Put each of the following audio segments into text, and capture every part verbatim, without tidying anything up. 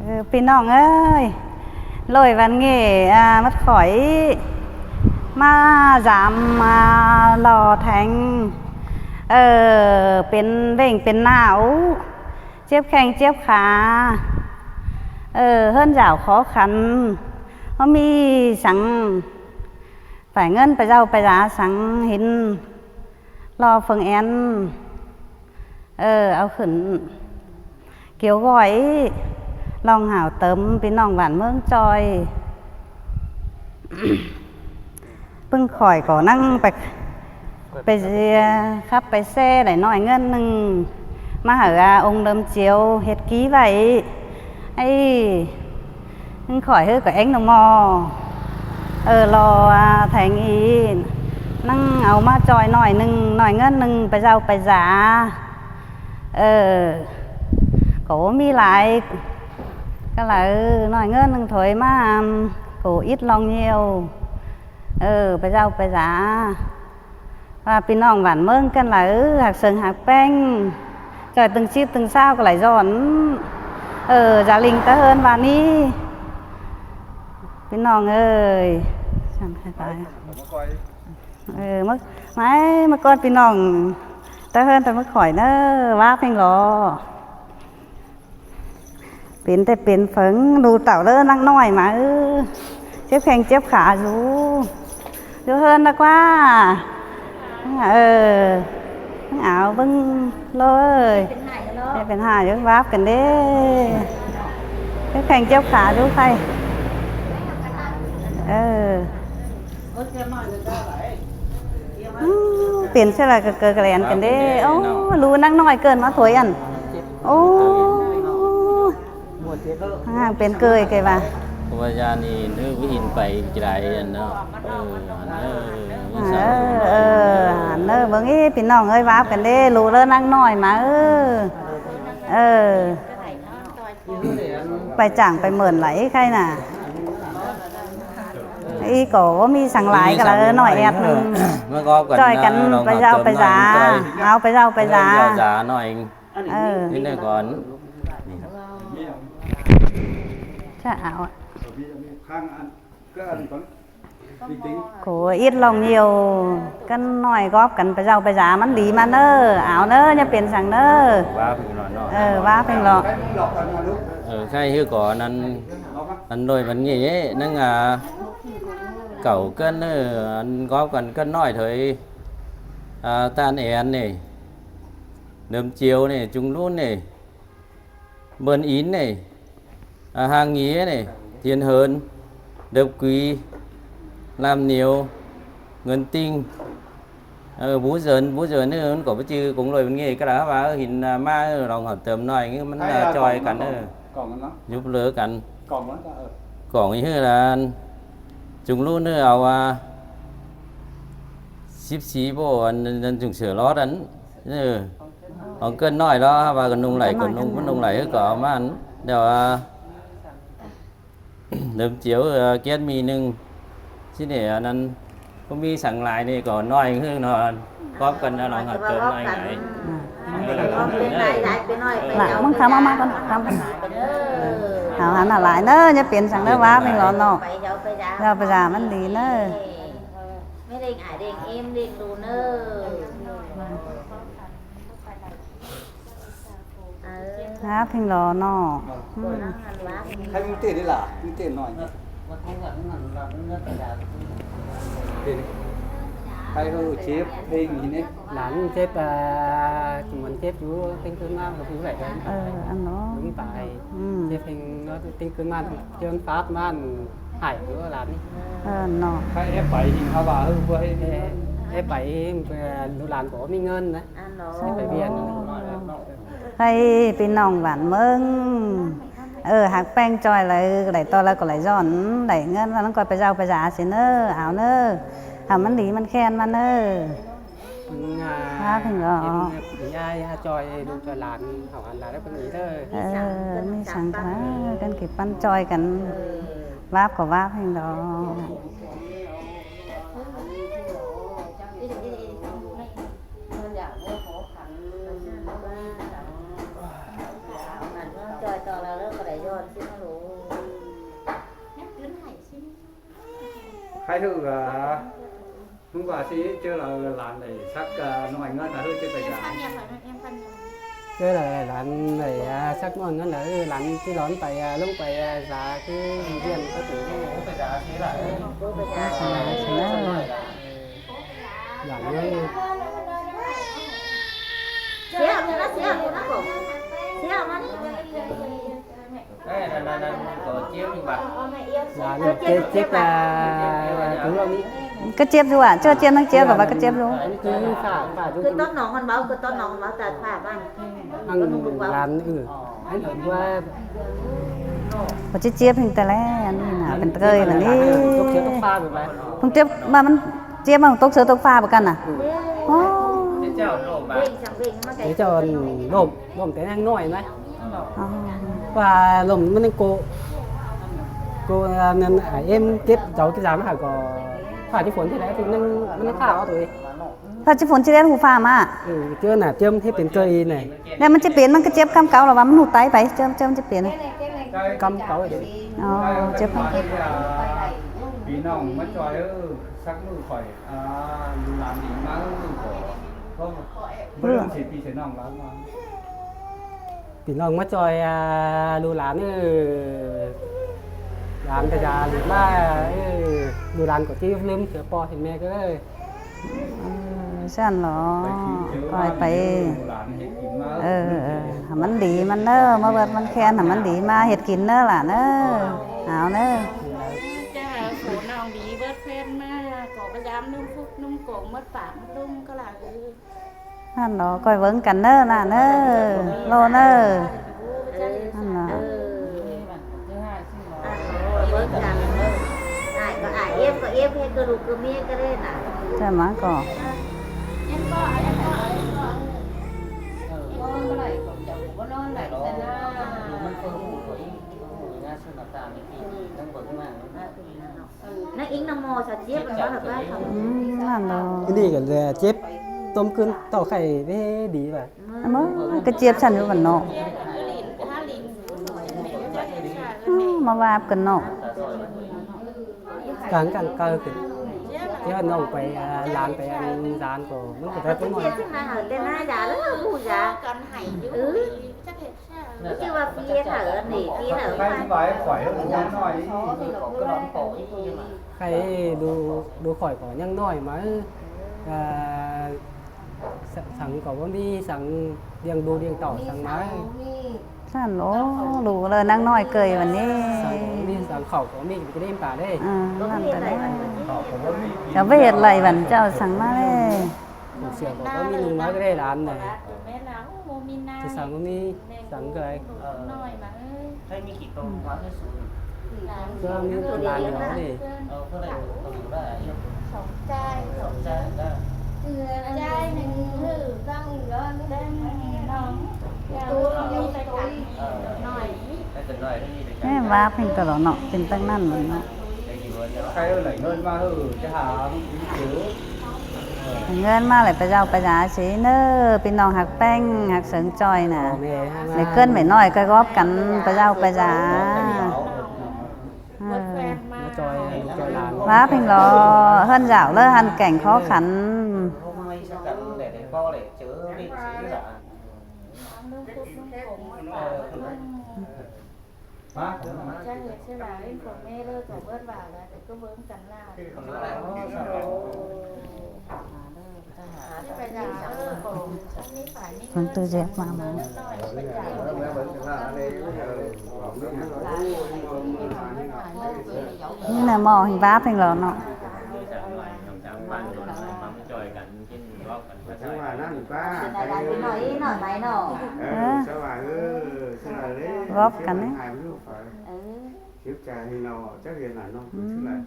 Ơ, ꞌpi ꞌnọng ơi, ꞌlội văn nghệ, à, ꞌmắt khỏi ꞌmá dăm, à, lo théng, ờ, pên ꞌvến pên nao, chếp kheng chếp khả, ờ, ꞌhướn dảo khó khăn, ꞌmá ꞌmí săng phải ꞌngớn pay ꞌdạu pay dá săng hên lo phớng én, ờ, au khửn kêu gọi lòng hảo tớm ꞌpi ꞌnọng bản ꞌmướng ꞌchoi. ꞌPứng khỏi ꞌcọ ꞌnăng pay, pay ꞌdịa khắp pay ꞌsé đảy ꞌnọi ꞌngớn ꞌnưng ꞌmá hảư, à, ông Lâm Chiếu hiệt ký vậy. Ê, ꞌpứng khỏi ꞌhứ ꞌcọ ꞌéng ꞌnọ ꞌmo. Ờ, lo, à, théng ꞌnị ꞌnăng au ꞌmá ꞌchoi ꞌnọi ꞌnưng, ꞌnọi ꞌngớn ꞌnưng pay ꞌdạu pay dá. Ờ, ꞌcọ ꞌmí lai. Cá lai, ꞌnọi ꞌngớn ꞌnưng thôi ꞌmá, ꞌcọ ít lòng nhiều. Ờ, pay ꞌdạu pay dá. Và ꞌpi ꞌnọng bản ꞌmướng căn lai, ꞌhặc sương ꞌhặc ꞌpéng. ꞌChoi ꞌtưng síp ꞌtưng ꞌsáo ꞌcọ lai dọn. Ờ, dả ꞌlinh ta ꞌhướn ꞌva ꞌnị. ꞌPi ꞌnọng ơi. Săng khai tai. Ờ, ꞌmá, ꞌmá ꞌcón ꞌpi ꞌnọng ta ꞌhướn ta ꞌmá khỏi ꞌnớ, ꞌvá pheng lo. Pên ꞌtẹ pên phớng, ꞌlụk tảu ꞌlớ ꞌnăng ꞌnọi ꞌmá, ơ. Chếp kheng chếp khả dú. Dú ꞌhướn ꞌnớ ꞌquá. Ờ. Áo ꞌpứng ꞌlô ơi. Pên hả dú, ꞌváp căn đế. Chếp kheng chếp khả dú khay. Ờ. Ư, pên ꞌsớ lai ꞌcọ ꞌcọ ꞌcọ lẻn căn đế. Ô, ꞌlụk ꞌnăng ꞌnọi ꞌcợn ꞌmá thôi ăn. Ô. Hăng pên ꞌcợn ꞌcọ ꞌva. Ua ya ꞌnị ꞌnớ ꞌmí hin pay ꞌchí lai ăn ꞌnớ. Ờ, ăn ꞌnớ. Ờ, ăn ꞌnớ. Bớng ê, ꞌpi ꞌnọng ơi, ꞌváp căn đế, ꞌlụk ꞌlớ ꞌnăng ꞌnọi ꞌmá. Ờ. Ờ. Pay chắng pay mơn lai khay nả. Í ꞌcọ ꞌmí săng lai ꞌcọ lai ꞌnọi ét ꞌnưng. ꞌChoi căn, à, pay ꞌdạu pay dá. Au pay ꞌdạu pay dá. Dá ꞌnọi. Ờ. ꞋNị ꞌnị ꞌcọ. Chả au. ꞌCọ ít lòng nhiều, căn ꞌnọi góp căn pay ꞌdạu pay dá ꞌmắn đi ꞌmá ꞌnớ, au ꞌnớ, ꞌnhá pên săng ꞌnớ. Ờ, ꞌvá pheng lo. Ờ, khay ꞌhứ ꞌcọ ăn, ăn ꞌlội văn nghệ ꞌnăng, à, cảu căn ꞌnớ, ăn góp căn căn ꞌnọi thôi. À, ꞌTan Én ꞌnị, Lâm Chiếu ꞌnị, Trung Lún ꞌnị, Bơn Ín ꞌnị, à, Hàng Nghĩa ꞌnị, Thiên Hơn, Đập Quỷ, Lam Niêu, Ngân Tinh, ờ, Bú Dơn, Bú Dơn ꞌnị, ꞌcọ báu ꞌchư công ꞌlội văn nghệ cá đa ꞌva, hên, à, ꞌmá, lòng hảo tơm ꞌnọi, ꞌmắn, à, ꞌchoi căn, ờ, dúp lớ căn. Cỏng ꞌnị ꞌhứ là Trung Lún ꞌnị au, à, síp sí bộ, ăn, ăn Trung Sửa lót ăn. Ờ. Ông ꞌcợn ꞌnọi lo, ꞌva ꞌcọ ꞌnung lai, ꞌcọ ꞌnung, ꞌnung lai ꞌcọ ꞌmắn. Đéo, à, Lâm Chiếu, à, kiết ꞌmí ꞌnưng. Chứ ꞌnị, à, ăn ꞌcọ ꞌmí săng lai ꞌnị ꞌcọ ꞌnọi ꞌhứ ꞌnọ. Góp căn ꞌnọ, lòng hảư tơm ꞌnọi lai. Lả ꞌmướng khăm ꞌmá ꞌmá ꞌcón, khăm ꞌcón. Hảư hăn hảư lai ꞌnớ, ꞌnhá pên săng ꞌnớ, ꞌvá pheng lo ꞌnọ. Dú pay dá ꞌmắn đi ꞌnớ. ꞋVá pheng lo ꞌnọ. Khay ꞌmí ꞌtẹ đi lả, ꞌmí ꞌtẹ ꞌnọi. Khay ꞌhứ chếp pheng ꞌnị ꞌnị. Lán chếp, à, ꞌchí ꞌmuôn chếp dú ꞌtếng ꞌcứn ꞌmá ꞌcọ dú đảy căn. Ờ, ăn ꞌnọ. Đúng tài. Chếp pheng ꞌnọ ꞌtếng ꞌcứn ꞌmá, chếp Pháp ꞌmá, hảư dú lán ꞌnị. Ờ, ꞌnọ. Khay ép pay hên hảư ꞌva, ơ, ꞌva hên. Ê, ép pay, à, dú lán ꞌcọ ꞌmí ꞌngớn ꞌnớ. Ăn ꞌnọ. Ép pay ꞌviạk. Khay ꞌpi ꞌnọng bản ꞌmướng. Ờ, ꞌhặc ꞌpéng ꞌchoi lai, lai ꞌto lai ꞌcọ lai dọn, lai ꞌngớn ꞌva ꞌnặn ꞌcoi pay ꞌdạu pay dá ꞌsịn ꞌnớ, au ꞌnớ. Hảư ꞌmắn đi ꞌmắn khen ꞌmắn ꞌnớ. ꞋVá pheng lo. Ê, ꞌchoi dú ꞌchoi lán, hảư ăn lai ꞌpứng ꞌnị ꞌnớ. Ờ, ꞌmí săng ꞌva, căn ꞌcọ păn ꞌchoi căn. ꞌVá ꞌcọ ꞌvá pheng lo. Khai hư à, hôm qua xí chứ là lán đảy sắc, à, nói ngắn là hư chứ phải giả. Chứ là lán đảy, à, sắc nói ngắn là hư, lán chứ lón phải, à, lúc phải, à, giả cứ viên có thể. Giả ngắn. Xía, xía, xía, xía, xía, xía. Ê, nè, nè, nè, có chiếc đi bạn. Dạ, nè, chiếc, chiếc là chú ông. Cái chiếc du à? Chưa chiếc, nó chiếc rồi, cái chiếc du. Anh cứ phả, phả du. Cứ tốt nó còn báo, cứ tốt nó còn báo, ta phả bạn. Ăn làm, ừ. Anh ở qua. Có chiếc chiếc hình ta lẽ, ăn đi nào, bên tơi là đi. Tốc chiếc tốc pha rồi mà. Không chiếc mà, mình chiếc mà tốc sớ tốc pha bật căn à? Ừ. Ồ. Thế cho nộm. Nộm, nộm té năng nổi mà. Ồ. Và lộm mứn năng cô, cô, à, nên, à, em kiếp cháu kiếp dám hả có phải chứ phốn thế đấy thì năng, năng khả có tuổi. Phải chứ phốn chứ đen hù pha mà. Ừ, chứ nả chấm hết tiền cơ y này. Nên mứn chứ pên, mứn cứ chếp căm cáo là mứn hù tay phải, chấm, chấm chứ pên. Căm cáo rồi đấy. Ồ, chếp căm cáo. Vì nó không mất trò, ừ, sắc mũi khỏi. À, làm gì mà không có. Không. Bữa. Bớt lắm thì pi sẽ nòng lắm mà. Pí ꞌnọng ꞌmá ꞌchoi, à, ꞌlu lan ới. Lan ta da ꞌlu ꞌmá, ới, ꞌlu lan ꞌcọ ꞌchí ꞌlứm ꞌchớ ꞌpo ꞌchớ ꞌme ꞌcọ ới. Ơ, ꞌsặn lo. ꞌCoi pay. Ơ, ơ, hảư ꞌmắn đi ꞌmắn ꞌnớ, ꞌmá bớt ꞌmắn khen, hảư ꞌmắn đi ꞌmá ꞌhệt kin ꞌnớ lan ới. Au ꞌnớ. Chả phủ ꞌnọng đi bớt khen ꞌmá, ꞌcọ ꞌmá dám ꞌnung phúc ꞌnung cốm ꞌmá pák ꞌlum ꞌcọ lan ới. ꞌNặn lo, ꞌcoi ꞌvớng căn ꞌnớ, ꞌnặn ꞌnớ, ꞌlô ꞌnớ. ꞌNặn lo. Ải ꞌcọ ải, ép ꞌcọ ép, ꞌhế ꞌcọ ꞌlụk ꞌcọ ꞌmía ꞌcọ đảy ꞌnạ. Chả ꞌmá ꞌcọ. ꞌNăng ính ꞌnăng ꞌmo sa ꞌchiếp ꞌmắn ꞌva hảư ꞌva thăm. Ừ, ꞌnặn lo. Cái này là chếp tôm cưng tỏ khay với đi vậy. ꞌMá, ꞌcọ ꞌchiếp ꞌsặn ꞌnớ ꞌvắn ꞌnọ. Ừ, ꞌmá ꞌvạp căn ꞌnọ. Căng căng cơ kì. Chứ ꞌnọng pay, à, lan pay ăn gian ꞌcọ, ꞌmắn ꞌcọ ꞌdệt ꞌmắn. Chứ ꞌnạ hảư ꞌtẹ ꞌnạ da ꞌlớ ꞌmú da. Ừ. Chứ ꞌva phi hảư ăn nể phi hảư. Khay đu, đu khỏi ꞌcọ ꞌnhắng ꞌnọi ꞌmá. À, săng, săng ꞌcọ báu ꞌmí, săng điêng đu điêng tỏ săng ꞌmá. ꞌSặn lo, ꞌlụk ꞌlới ꞌnăng ꞌnọi ꞌcới ꞌvắn ꞌnị. Săng ꞌcọ ꞌmí, săng khảu ꞌcọ ꞌmí, ꞌcọ đêm pả đảy. Ờ, ꞌnặn ta đảy. Chả ꞌvạy ꞌhệt ꞌlới ꞌvắn ꞌchạu săng ꞌmá đảy. Sương ꞌcọ báu ꞌmí ꞌnung ꞌmá ꞌcọ đảy lan ꞌnị. Chứ săng ꞌcọ ꞌmí, săng ꞌcọ đảy. Hay ꞌmí kỉ tông ꞌmá ꞌcọ sung. Chứ ꞌmí lan ꞌnị. Ê, ꞌvạp ꞌhêng ꞌtẹ lo ꞌnọ, pên ꞌtáng ꞌnặn lo ꞌnọ. Đảy ꞌngớn ꞌmá lả ꞌpá dao ꞌpá da ꞌsứ ꞌnớ, ꞌpi ꞌnọng ꞌhặc ꞌpéng, ꞌhặc sớng ꞌchoi ꞌnạ. Đảy ꞌcứn ꞌvạy ꞌnọi, ꞌcoi góp căn ꞌpá dao ꞌpá da. Ơ. ꞌVạp ꞌhêng lo, ꞌhướn dảo ꞌlới hăn kẻng khó khăn. Con tư dép mà mà. ꞌNị ꞌnạ ꞌmo ꞌhêng ꞌvạp ꞌhêng lo ꞌnọ. Góp căn ꞌnị.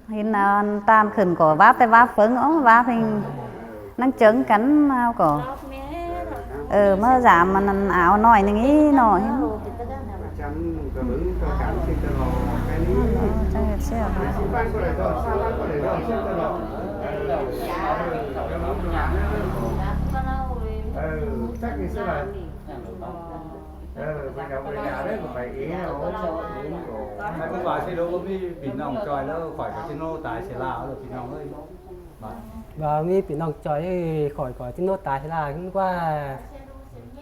Hên ăn ꞌtan khửn ꞌcọ ꞌvạp ꞌtẹ ꞌvạp phớng, ó, ꞌvạp ꞌhêng ꞌnăng chớng căn ꞌnáo ꞌcọ. Ờ, ꞌmá dam ăn ăn áo ꞌnọi ꞌnưng ꞌnị ꞌnọ. Hên. Ơ, chắng ꞌhệt sia. เออ ไปกับไปยาได้ก็ไปเองเอา ไปก็ว่าสิรู้ว่ามีพี่น้องจอยแล้ว ข่อยก็สิโน่ตายเสียลาวแล้วพี่น้องเอ้ย ว่ามีพี่น้องจอย เอ้ย ข่อยก็สิโน่ตายเสียลาว เห็นว่า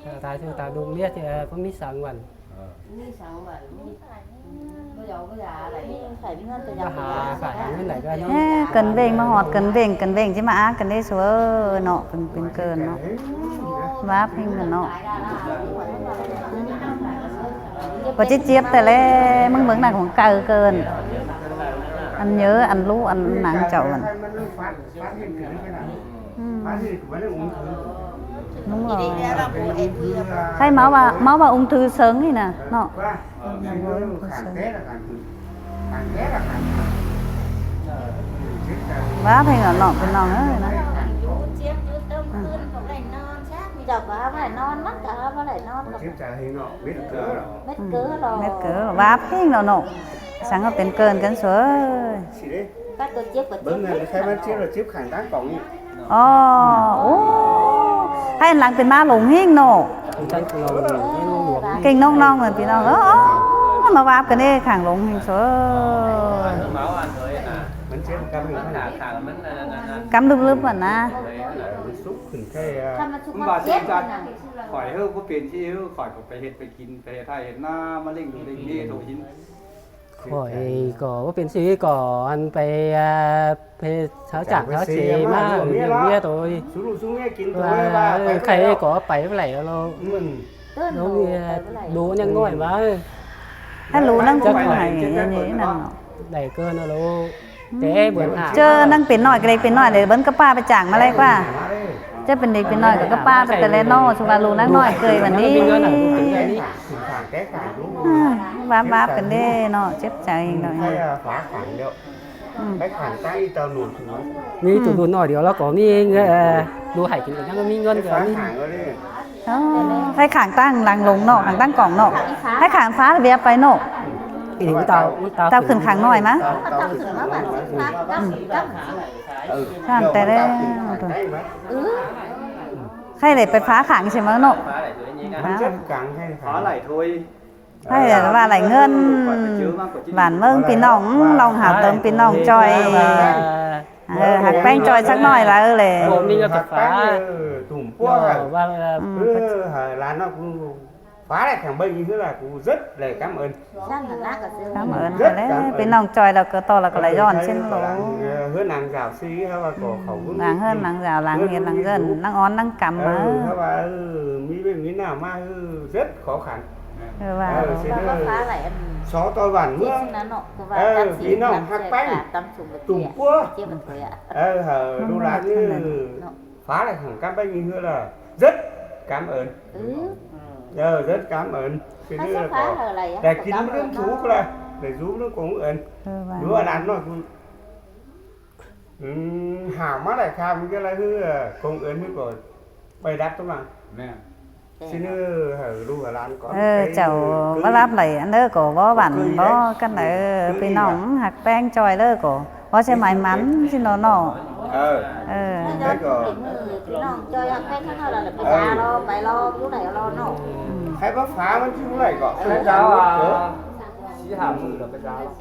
เอ่อ ตายสู่ตายดูเมีย เอ่อ บ่มีสังวัน เออ มีสังวัน มี บ่ยอมบ่ยาอะไร มีไข่มีเงินก็ยอม หาขายเงินไหนก็เนาะ เอ้ย เกินเบ่งมาฮอด เกินเบ่ง เกินเบ่งสิมาอ้างกันได้ซัวเนาะ เป็น เป็นเกินเนาะ ว่าเพ่งกันเนาะ ว่าเจี๊ยบแต่แล มึงเบิ่งหนังของเก่าเกิน อันเยอะ อันรู้ อันหนังเจ้ามัน อืม ใครเมาว่า เมาว่า ung thư sớm นี่นะเนาะ ว่าเพ่งกันเนาะ พี่น้องเอ้ยนะ เจ้าก็เอาไว้นอนซะ มีเจ้าก็เอาไว้นอน มันก็เอาไว้นอน เจ็บใจเฮงเนาะ เม็ดเกลือ เม็ดเกลือหรอ เม็ดเกลือ ว่าเพ่งแล้วเนาะ สังก็เป็นเกินกันซัว สิเด้ ก็ตัวเจ็บก็เจ็บ เบิ่งนั่น ใครมันเจ็บ เราเจ็บข้างด้านกล่องนี่ อ๋อ โอ้ ให้อันหลังเป็นมาหลงเฮงเนาะ เก่งน้องๆ เหมือนพี่น้อง เออ อ๋อ มาว่ากันเด้ ข้างหลงเฮงซัว มันเจ็บกำอยู่ข้างหลัง กำลึบๆ ก่อนนะ มันซุกขึ้นแค่ ถ้ามันซุก มัน มัน บาดเจ็บ เจ็บ จัด นะ ข่อยเฮ้อบ่เป็นที่เฮ้อ ข่อยก็ไปเฮ็ดไปกิน ไปเฮ็ดไร่เฮ็ดนา มาเลี้ยงดูเลี้ยงเมียโตหิน ข่อยก็บ่เป็นสิ ก็อันไป เอ่อ ไปเช้าจากเช้าเสมา เลี้ยงเมียโต สู้ลูกสู้เมียกินโต ว่า ว่า เออ ไป ใครก็ไปบ่ไหลแล้ว อืม ลูกเมียดูยังน้อยมา ถ้ารู้นั่งจะไหน อันนี้นั่นเนาะ ได้เกินแล้ว แต่เบิ่นหา เจอนั่งเป็นน้อยก็ได้เป็นน้อยเลย เบิ่นก็ป้าไปจ้างมาเลยกว่า จะเป็นเด็กเป็นน้อยก็ ก็ป้าไปแต่ละน้อ สุวารูนั่งน้อยเกยวันนี้ อ่า ว้าบๆ กันเด้เนาะ เจ็บใจหน่อย อืม ไปขังใต้ตาหนุน มีตัวดูหน่อยเดียวแล้วก็มีเงิน เอ่อ ดูให้กินกันยังมีเงินก็มี อ๋อ ให้ขังตั้งหลังลงเนาะ ขังตั้งกล่องเนาะ ให้ขังฟ้าเวียบไปเนาะ อีกเตา เตาขึ้นขังหน่อยมะ เตาขึ้นมาแบบ อืม ข้ามแต่แล้ว เออ ใครเลยไปฟ้าขังใช่ไหมเนาะ มันเจ็บกลางให้ขัง ฟ้าไหลโทย ให้ว่าไหลเงิน บ้านเมืองพี่น้อง ลองหาเติมพี่น้องจอย เออ หักแป้งจอยสักหน่อยละ เออเลย บ่มีเงินก็ฟ้า เออ ถุ่มพวกอะ ว่า อืม เออ หาร้านนอก ฟ้าแหละขังเบิ่งอีกคือว่ากูเจ็บเลย cảm ơn ช่างหันหน้าก็ซื้อ cảm ơn กันแล้ว พี่น้องจอยเราก็ต่อเราก็เลยย้อนเส้นโล เออ เฮือนนางสาวซีเขาว่าก็เขา นางเฮือนนางสาว นางเฮ็ดนางเฮือน นางอ้อนนางกำ เออ มา เขาว่า เออ มีเรื่องมีหน้ามา เออ เจ็บขอขัน เออ ว่า เออ เสร็จแล้ว ก็ฟ้าไหลอัน สอต่อวันเมือง ที่นั่นเนาะ คือว่า เออ ตำสิน พี่น้องฮักแป้ง ตำสุก ตุ่มปัว เจ็บมันเลยอะ เออ เออ ลูกหลานนี่ เนาะ ฟ้าไหลของกำไปมีเฮือละ rất cảm ơn อืม เออ rất cảm ơn คือ ถ้า เรื่อง ฟ้า ของ อะไรอะ แต่กินเรื่องถูกละ แต่รู้เรื่องของเอิญ เออ ว่า รู้ว่าร้านนอก อืม หามาได้ครับ มันก็อะไรคือ ของเอิญมันก็ไปดับตัวมา แม่น สิเนอ ให้ลูกให้หลานก่อน เออ เจ้า ไป บ่รับไหลอันเด้อก็บ่หวั่น บ่กันเด้อ พี่น้องฮักแป้งจอยเด้อก็ บ่ใช่หมายมันสิเนาะเนาะ เออ เออ แล้วก็ พี่น้องจอยฮักแป้งข้างนอกแล้วไป เออ ด่าเรา ไปรออยู่ไหนรอเนาะ อืม ใครว่าฟ้ามันที่เท่าไหร่ก็ เออ เจ้า เออ สี่ห้าหมื่นแล้วไปด่าเรา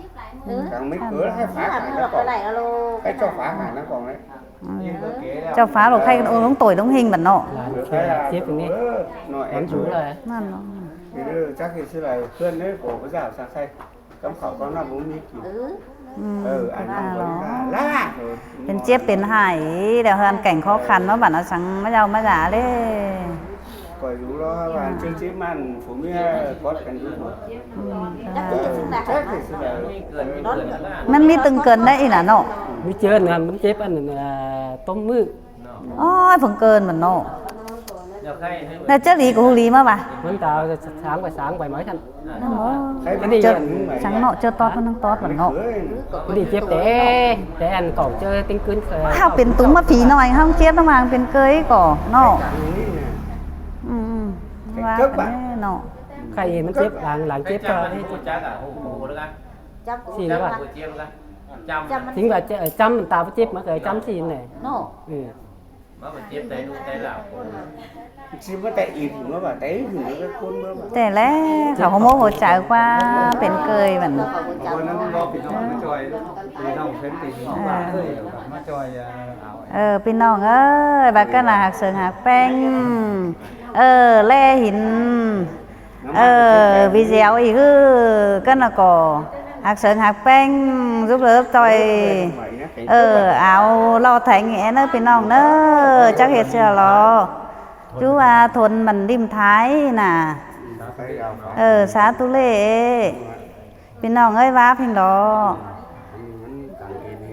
เออ ยังไม่เกินให้ฟ้าขายน้ำกล่อง สี่ห้าหมื่นแล้วไปไหนเรา ให้เจ้าฟ้าขายน้ำกล่องเลย เจ้าฟ้าหลวงใครกัน โอ้ หลวงต่อยหลวงเฮงบัดเนาะ หลานเจ็บอย่างนี้ เออ หน่อย หลานสูงเลย นั่นเนาะ เออ จักเฮ็ดสิไร เพื่อนเนี่ย โอ้ พระเจ้าสักใส่ กำเขากำน้ำบ่มีกิน เออ อืม เออ อันนั้น อ่า บริการ เนาะ ลาด เป็นเจ็บเป็นหาย เดี๋ยวเฮือนแก่งข้อคันเนาะ บัดเอาสังมาเยามาหยาเลย ก็อยู่รอว่า เออ เจ็บเจ็บมัน ผมเนี่ยกอดกันอยู่ อืม จักเฮ็ดสิไร จักเฮ็ดสิไร มันมีตึงเกินได้อีกน่ะเนาะ มีเจินนะ มันเจ็บอันนั้น เอ่อ ต้มมือ โอ้ย เพิ่งเกินมันเนาะ แล้วเจ้าหลีกับฮูหลีมาปะ มันตาสางไปสางไปไหมท่าน นั่นบ่ อันนี้ เจ้าสังเนาะ เจ้าตอดมันต้องตอดมันเนาะ อันนี้เจ็บแต่ แต่อันเก่าเจอติ้งกึ้น เฮาเป็นตุ้มมาผีหน่อย เฮาเจ็บน้ำมันเป็นเกยก่อเนาะ อืมๆ ว่ากันแน่เนาะ ใครมันเจ็บหลัง หลังเจ็บก็ จับ สิว่า จับมัน สิว่าเจ็บ เอ่อ จำมันตาบ่เจ็บ มันก็จำสิเนี่ย เนาะ เออ Chứ có tại im nó bảo, tại im nó cái cuốn nó bảo. Thế lẽ khảu hô mô hô chaư ꞌquá pên ꞌcơi bắn. Ôi, nó không có bị nó mà choi, thì nó không phải thì nó bảo, ơi, nó choi, à, áo. Ờ, ꞌpi ꞌnọng ơi, bác ꞌcọ ꞌnạ ꞌhặc sương ꞌhặc ꞌpéng. Ờ, ꞌlẹ hin. Ờ, video ꞌnị ꞌhứ ꞌcọ ꞌnạ ꞌcọ ꞌhặc sương ꞌhặc ꞌpéng, dúp lớp ꞌtoi. Ờ, áo lo théng ꞌnị ꞌnớ ꞌpi ꞌnọng ꞌnớ, chắc ꞌhiệt sia lo. Chú a thôn Mần Lim Thái ꞌnạ. Ờ, xã Tú Lệ. ꞌPi ꞌnọng ơi, ꞌva ꞌphịnh lo.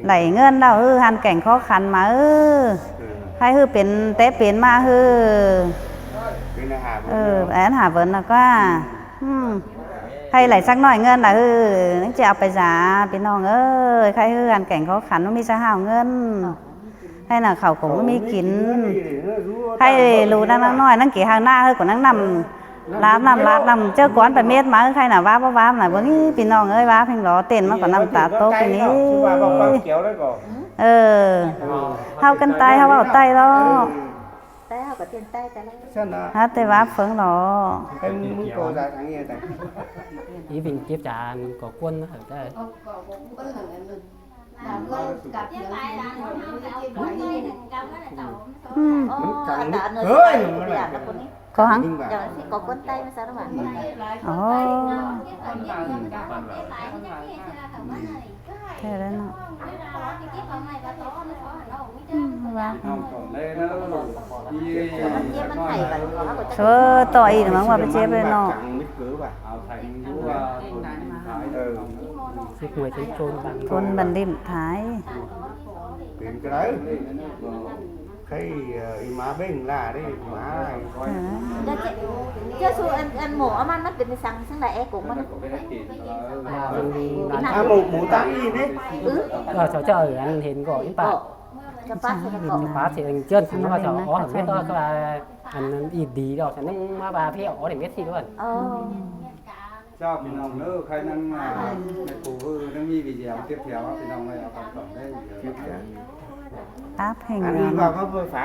Đảy ꞌngớn ꞌlẹo ꞌhứ, hăn kẻng khó khăn ꞌmá ꞌhứ. Khay ꞌhứ pên té pên ꞌmá ꞌhứ. Ờ, én hả vớn ꞌnạ ꞌquá. Ừm. Khay đảy sắc ꞌnọi ꞌngớn ꞌnạ ꞌhứ, ꞌnặn ꞌchí au pay da, ꞌpi ꞌnọng ơi, khay ꞌhứ hăn kẻng khó khăn, ꞌmí sắc ꞌhảo ꞌngớn. Khay ꞌnạ khảu ꞌcọ ꞌmí kin. Khay ꞌlụk ꞌnăng ꞌnọi, ꞌnăng kỉ hăng ꞌnạ ꞌhứ ꞌcọ ꞌnăng ꞌnặm. Láp ꞌnặm, láp ꞌnặm, ꞌchớ cón pay mết ꞌmá, khay ꞌnạ ꞌva, ꞌva, ꞌva ꞌnạ, bơ ꞌnị ꞌpi ꞌnọng ơi, ꞌva ꞌphịnh lo, tên ꞌmá ꞌcọ ꞌnặm ta tốc ꞌnị. Ờ, ꞌháu căn tay, ꞌháu au tay lo. Té ꞌháu ꞌcọ tiên té té lo. Hả, té ꞌva ꞌphớng lo. Ý bình kiếp chán có cuốn hẳn té. Ừm. Ơ, ơi, có hăng. Có cuốn tay mà sao nó bảo. Ồ. Thế đấy nó. Ừm, và. Số ꞌtoi ꞌnị ꞌmá ꞌva pay ꞌchí pay ꞌnọ. Thôn Bản Lim Thái. Pên cái đấy. Khay, ờ, ꞌí ꞌmá ꞌbếng ꞌlạ đi, ꞌmá. Ờ. Chứ, chứ su ăn, ăn mổ ăn ăn nó pên săng săng là é cũng ăn. Ăn mổ, mổ táng đi đấy. Ừ. Ờ, cháu chờ ăn hên gọi đến bà. Ờ. Cái bát thì nó có. Bát thì ăn chân thì nó cho ó hẳn biết đó, có là ăn ít đi đâu, cho nên mà bà phải ó để biết thì luôn. Ờ. Chào ꞌpi ꞌnọng ꞌnớ, khay ꞌnăng, à, mẹ cô ꞌhứ ꞌnăng ꞌmí video tiếp theo, ꞌpi ꞌnọng ơi, au khỏn khỏn đấy. Áp hình. Ăn đi vào có vừa phải.